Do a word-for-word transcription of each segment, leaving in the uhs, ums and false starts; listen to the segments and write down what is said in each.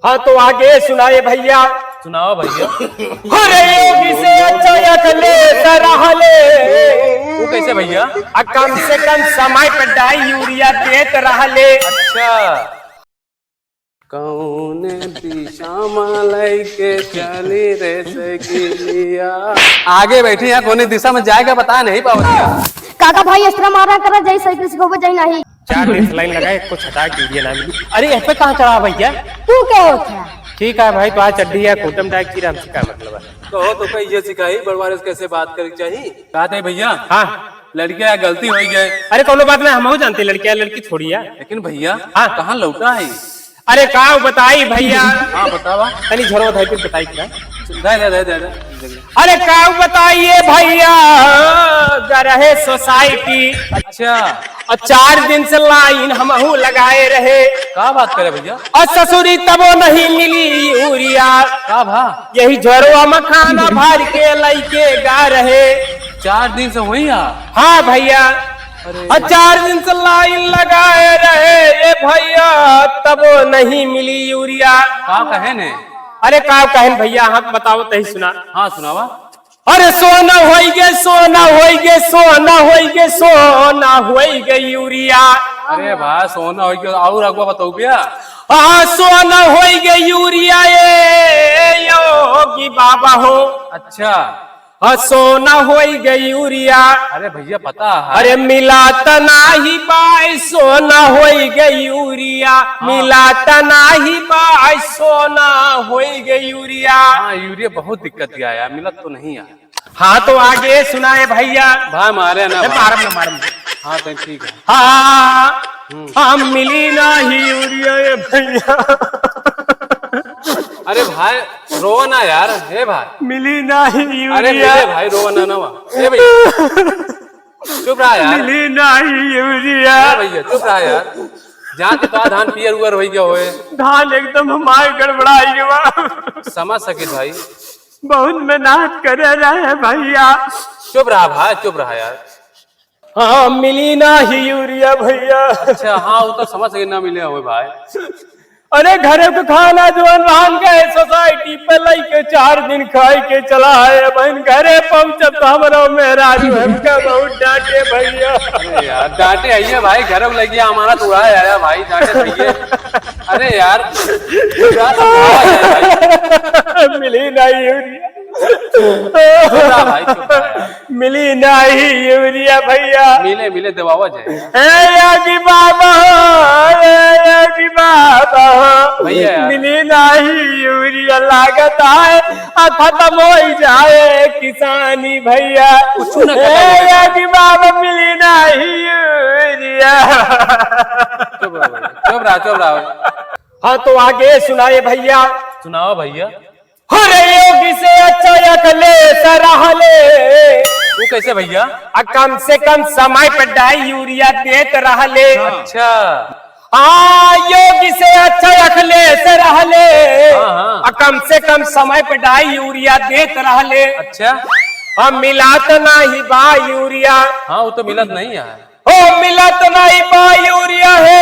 हाँ, तो आगे सुनाए भइया। सुनाओ भइया। अरे योगी से अच्छा अखिलेश रहले। वो कैसे भइया? आ कम से कम समय पे डाई यूरिया देत रहले। अच्छा। कौने दिशा में लइके चली रे सकिलिया? आगे बैठी यहाँ, कौने दिशा में जाएगा बता नहीं पावत। काका भाई, इस तरह मारा करा, जय साइकिल सिखावे, जय नहीं। चार दिन से लाइन लगाए, कुछ हटा के यूरिया ना मिली। अरे, इस पे कहाँ चढ़ा भइया? तू क्या होता है? ठीक है भाई, तो आज चड्डी या कोटम डाइक की राम से का मतलब है? तो हो तो कहीं ये सिखाई, बड़वारे से कैसे बात करे के चाही? कहते हैं भइया। हाँ। लड़किया गलती होइ गए। अरे, कौनो बात ना, हमहू जानते लड़किया, लड़की थोड़ी है। लेकिन भइया, हाँ। कहाँ लौटा है? अरे, का बताई भइया? हाँ, बतावा। तनी झरो धाई पे बताई क्या? दे, दे, दे, दे, दे। अरे का बताइए भइया, गरहे सोसाइटी। अच्छा। और चार दिन से लाइन हमहू लगाए रहे। का बात करे भइया? और ससुरी तबो नहीं मिली यूरिया। का भा? यही झोरवा में खाना भर के लइके गा रहे। चार दिन से हुई है? हाँ भइया। अरे। और चार दिन से लाइन लगाए रहे ए भइया, तबो नहीं मिली यूरिया। का कहे ने? अरे का कहन भइया, हम बताओ तही सुना। हाँ, सुनावा। अरे सोना होई गे, सोना होई गे, सोना होई गे, सोना होई गे यूरिया। अरे भाई, सोना होई गे, और अगवा बताओ भइया। हाँ, सोना होई गे यूरिया, ए योगी बाबा हो। अच्छा। हाँ, सोना होई गे यूरिया। अरे भइया, पता है। अरे मिलात नाही बाई, सोना होई गे यूरिया। हाँ। मिलात नाही बाई, सोना होई गे यूरिया। हाँ, यूरिया बहुत दिक्कत दिया यार, मिलत तो नहीं यार। हाँ, तो आगे सुनाए भइया। भाई मारे ना ए, भाई। मारम ना, मारम ना। हाँ, तो ठीक है। हाँ, हम्म। हम मिली नाही यूरिया ए भइया। अरे भाई, रो ना यार, हे भाई। मिली नाही अरे यूरिया। मिले भाई, रो ना, ना। ए भइया, चुप रहा यार। मिली नाही यूरिया। ए भइया, चुप रहा यार। जान के तो धान पियर उअर होइ गया होए। धान एकदम हमार गड़बड़ाई गवा। समझ सके भाई। बहुत मेहनत करे रहे भइया। चुप रहा भाई, चुप रहा यार। हाँ, मिली नाही यूरिया भइया। अच्छा, हाँ, वो तो समझ सके ना मिले होए भाई। अरे घरे के खाना जौन रहन गए सोसाइटी पे लइके चार दिन खाई के चला है। बहन घरे पहुँचब तो हमरो मेहरारू हमका बहुत डांटे भइया। अरे यार, डांटे आइए भाई, घर में लगिया हमारा तो उड़ा आया भाई, डांटे भइया। अरे यार, क्या समझावा जाए भाई? मिली नाही यूरिया। चुप रहा भाई, चुप रहा यार। मिली नाही यूरिया भइया। मिले, मिले, दबावा जाए। ए योगी बाबा हो, ए योगी बाबा हो। भइया यार। मिली नाही यूरिया लागत है, आ खतम होइ जाए किसानी भइया। कुछ ना खतम ए होइ जाए। योगी बाबा मिली नाही यूरिया। चुप रहा भाई, चुप रहा, चुप रहा भाई। हाँ, तो आगे सुनाए भइया। सुनाओ भइया। अरे योगी से अच्छा अखिलेश रहले। वो कैसे भइया? आ कम से कम समय पे डाई यूरिया देत रहले। अच्छा। हाँ, योगी से अच्छा अखिलेश रहले। हाँ, हाँ। आ कम से कम समय पे डाई यूरिया देत रहले। अच्छा। हम मिलात नाही बा यूरिया। हाँ, वो तो मिलत नहीं है। ओ मिलत नाही बा यूरिया हे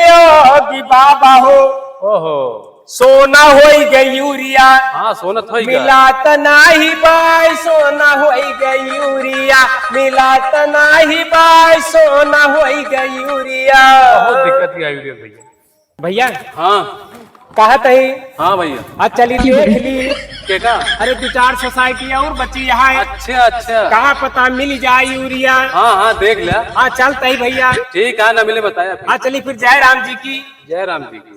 योगी बाबा हो। ओहो। सोना होई गई यूरिया। हाँ, सोनत होई गई। मिलात नाही बा, सोना होई गई यूरिया। मिलात नाही बा, सोना होई गई यूरिया। बहुत दिक्कत ही आई यूरिया भइया। भइया। हाँ। कहत ही। हाँ भइया। आज चली देख ली। केका? अरे दो चार सोसाइटी और बची यहाँ है। अच्छा, अच्छा। कहाँ पता मिल जाए यूरिया। हाँ, हाँ, देख ले। हाँ, चलत ही भइया। ठीक है, ना मिले बताया फिर। हाँ, चली फिर, जय राम जी की। जय राम जी की।